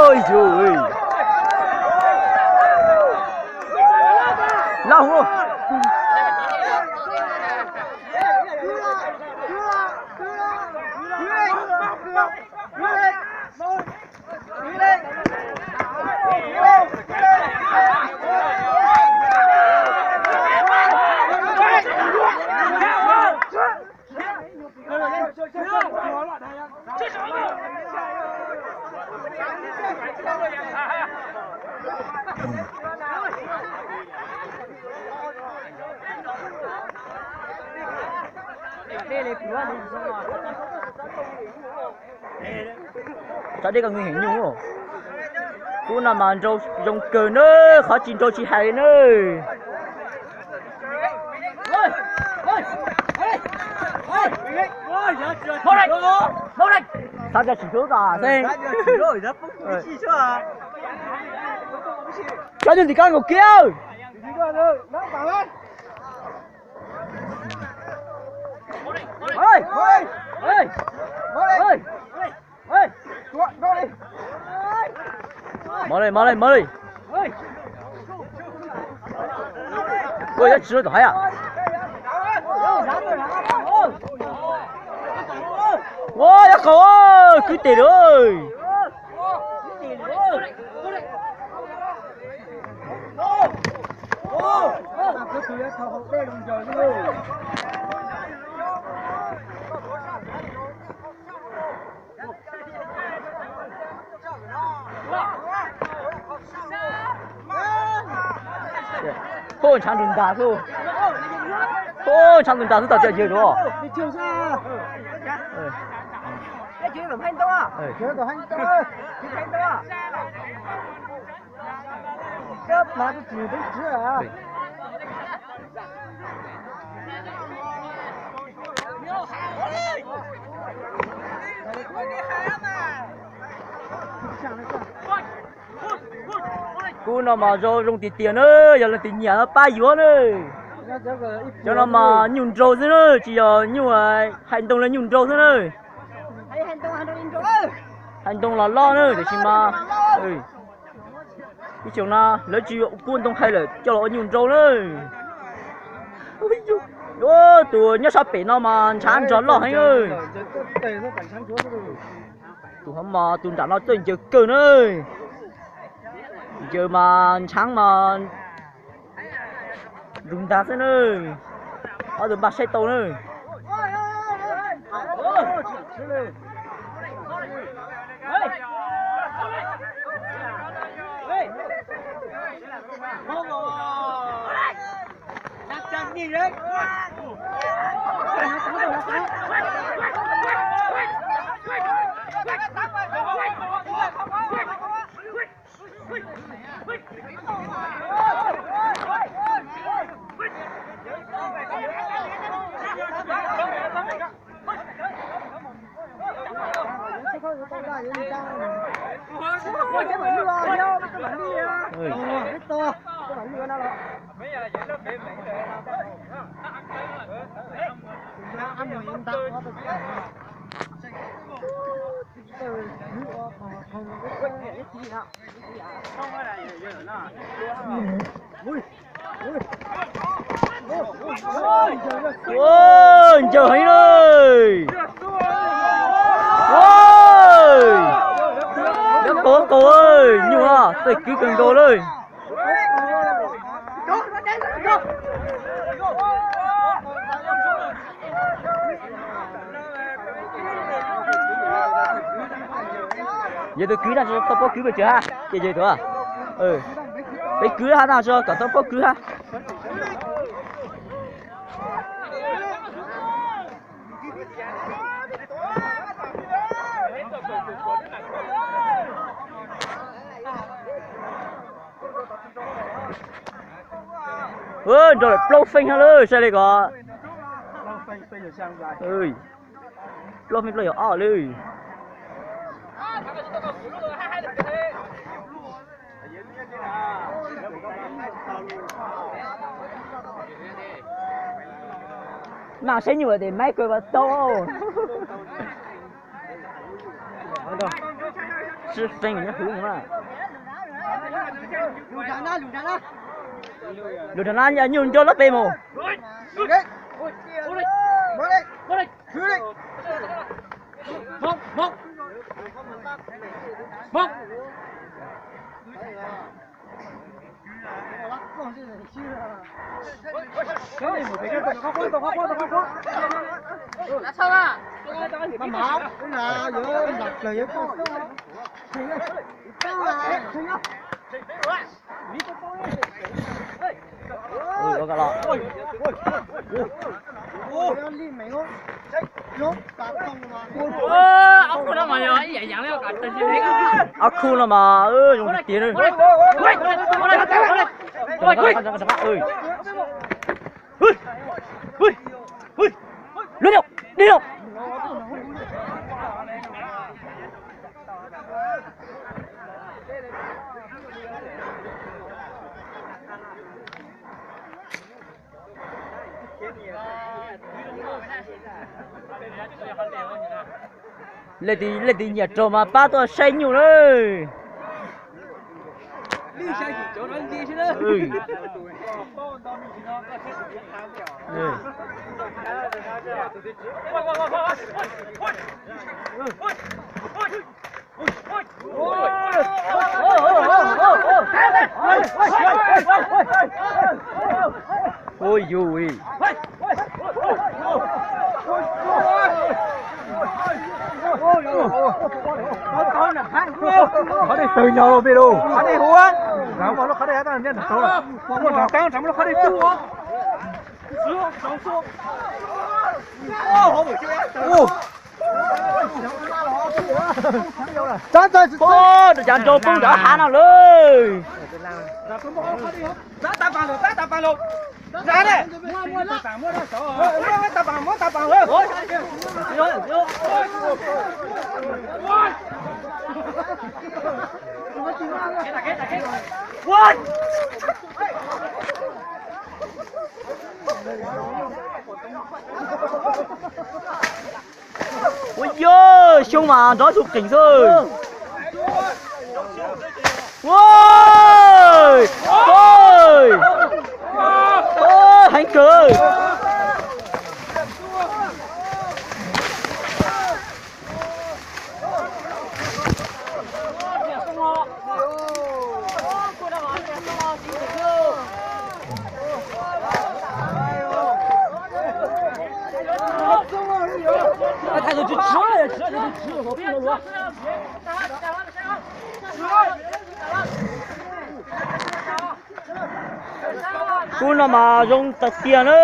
Oj, yus, laj hov. Tsob dej koj nkeeg heev nyuj. Kub no mas nrau zoo kawg na, qhov tsis nrau tsis hais li na. Xav cov tsis hlub kom xeeb. Cov nyuj ntim koj nkaus kiag. Mov li, mov li, mov li. Ua, yog tsis tom haib a. Ua, yog qaug, kwv tes lawm. Phooj, ntshav ntus ntas xwb. Phooj, ntshav ntus ntas xwb, tom tiaj yawg duav. Kub no mas zoo zoo tiag tiag na, yog leej twg nyiam no pab yuav na. Cov no mas nyuj nrau xwb na, tsis yog nyuj hais ntoo li, nyuj nrau xwb na. Hais ntoo los loj na, tiam sis mas ib xyoos no lawv tsis ua kub ntoo hais lawm, coj los ua nyuj nrau na. Tus nyob sab pem no mas ntshav nrog loj heev. Tus hov mas tus nram no txawj ncaws kawg na. Ncaws mas ntshaav mas nrug ntag xwb na. Ob tug npaj saib tau na. Ncaws heev lawm. Nyob qaug qaug, nyuj txawj kwv kawg nkaus lawm. Yog tus kwv no tau pob kwv pes tsawg hab ces yog tus, peb kwv hab no tau kom tau pob kwv hab. Nrau lawm plaub feej hab lawm, saib li ko. Plaub feej plaub yog ob lawm. Maj saib nyuj tias maiv kawg mas tau. Sib feeb nyob hauv na. Lug nrag na, nyuj nco lab pes mus. Ob khub no mas zoo tiag tiag. Lub no, di no. Leej twg nyiam raug mas pab tuaj saib nyuj na. Ui yus. Qhov dej tawg nyo los peb lauj. Qhov dej huv. Nram ua lub qhov dej, nram taab nram lub qhov dej tub. Rov cav nrau poob nrad hav no lawm. Ua yog xyoo mas nrov tug qeem xwb. Heev kawg. Kub no mas zoo tas tiag na.